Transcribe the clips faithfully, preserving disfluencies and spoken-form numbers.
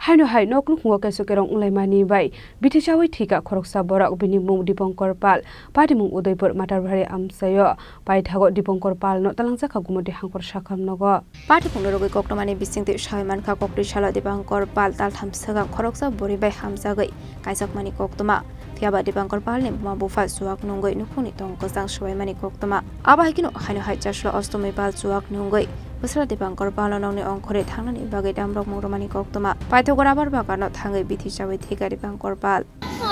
Haino hai nok nukhungo keso kerong wnglaimani bai bithi chawi thwikha khoroksa borok, bini mung Dipankar Pal, patimung Udaipur Matarbari amchaio. Paithago Dipankar Palno talangjakha Gumoti Hangkor Sakham nogo. Patimungno rwgwi koktwmani bisingtwi sawi mankha, koktwi salo Dipankar Pal taltham swkang khoroksa bwrwi bai hamjagwi kaijakmani koktwma. Phiyaba Dipankar Palni buma bupha chuwak nungwi nukhungni tong kwchang swbaimani koktwma. Abo hai kheno haino hai chaslo Ostomi Pal chuwak nungwi bwsra Dipankar Palno nokni ongkhorwi thangnani bagwi damrok mung rwmani koktwma. Paithago rubber baganno thangwi bithi chawi thwikha Dipankar Pal.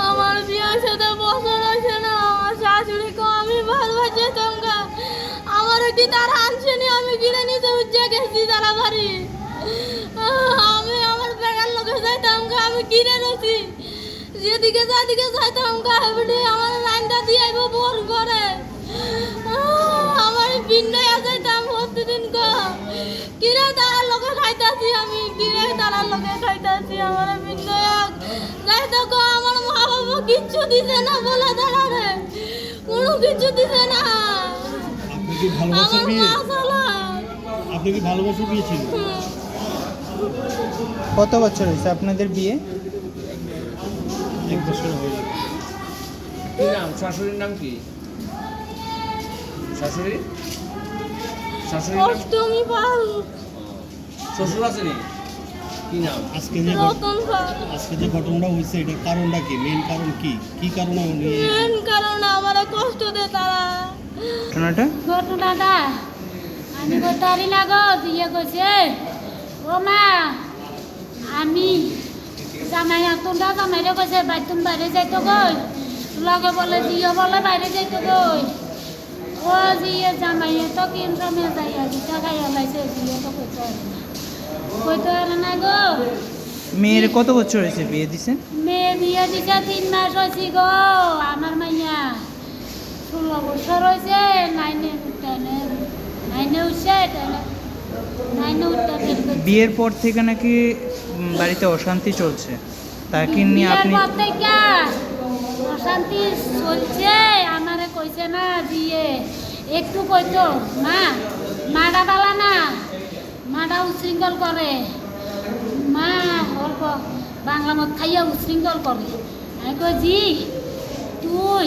আমার বিয়ে হয়েছে তো বছর হয়েছে না, আমার শাশুড়ি কো আমি বারবার যেতাম গা। আমার কি তার আনছেনি, আমি কিনে নিতে উজ্জা গেছি তারা বাড়ি। আমি আমার বেড়ার লোকে যাইতাম গা, আমি কিনে রয়েছি। যেদিকে যেদিকে যাইতাম গা, এমনি আমার রান্না দিয়ে আইবো ভোর করে। আমার ভিন্ন যাইতাম প্রতিদিন গো। কিরে তারার লগে খাইতাছি আমি, কিরে তারার লগে খাইতাছি, আমার ভিন্ন এক। যাই তো গো, আমার মা বাবা কিচ্ছু দিছে না বলে তারারে, কোনো কিছু দিছে না। আপনি কি ভালোবাসার আমার বিয়ে? মা ছাড়া। আপনি কি ভালোবাসার বিয়ে ছিল? হুম। কত বছর হয়েছে আপনাদের বিয়ে? এক বছর হয়ে গেল। কি নাম? শাশুড়ির নাম কি? শাশুড়ি? শাশুড়ির নাম? অষ্টমী পাল। শ্বশুর আছে নি? কি নাম? আজকে যে ঘট-, রতন পাল। আজকে যে ঘটনাটা হয়েছে, এটার কারণটা কি? মেইন কারণ কি? কি কারণে উনি মেইন কারণ আমারে কষ্ট দেয় তারা। ঘটনাটা? ঘটনাটা আমি করতে পারি না গো, বিয়ে করছে। ও মা, আমি জামাই আতুনটা জামাইরে কইছে, "বাইতুন বাইরে যাইতো গই।" লগে বলে, "জিও বলে বাইরে যাইতো গই।" ও জিয়ে জামাইয়ে তো কিন সময় যাইয়া, জিতা খাইয়া লাইছে, জিয়ে তো কইতো পারে না। কইতো পারে না গো। মেয়ের কত বছর হয়েছে বিয়ে দিছেন? মেয়ে বিয়ে দিছে তিন মাস হয়েছে গো, আমার মাইয়া। ষোলো বছর হয়েছে, নাইনে উঠতে নে-, নাইনে উঠছে, এটা নে-, নাইনে উঠতে বের করছে। বিয়ের পর থেকে নাকি, উম, বাড়িতে অশান্তি চলছে, তা কি নিয়ে বিয়ের আপনি পর থেকে অশান্তি চলছে, আমারে কইছে না দিয়ে একটু কইতো, "মা, মাটা বালা না।" মাটা উশৃঙ্খল করে, মা অল্প বাংলা মদ খাইয়া উশৃঙ্খল করে। আমি কই, "জি, তুই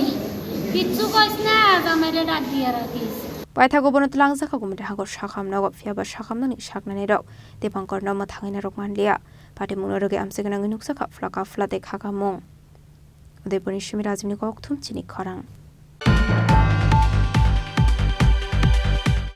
কিচ্ছু কইস না, জামাইরে ডাক দিয়া রাখিস।" Paithago bono twlangjakha Gumoti Hangkor Sakham nogo, phiyaba sakhamnani saknani rok Dipankar no mwthangwi narwk manliya. Patimungno rwgwi amchai gwnangwi nukjakha phlaka phlate khakamung. Udaipurni simi Rajibni kokthum chini khorang.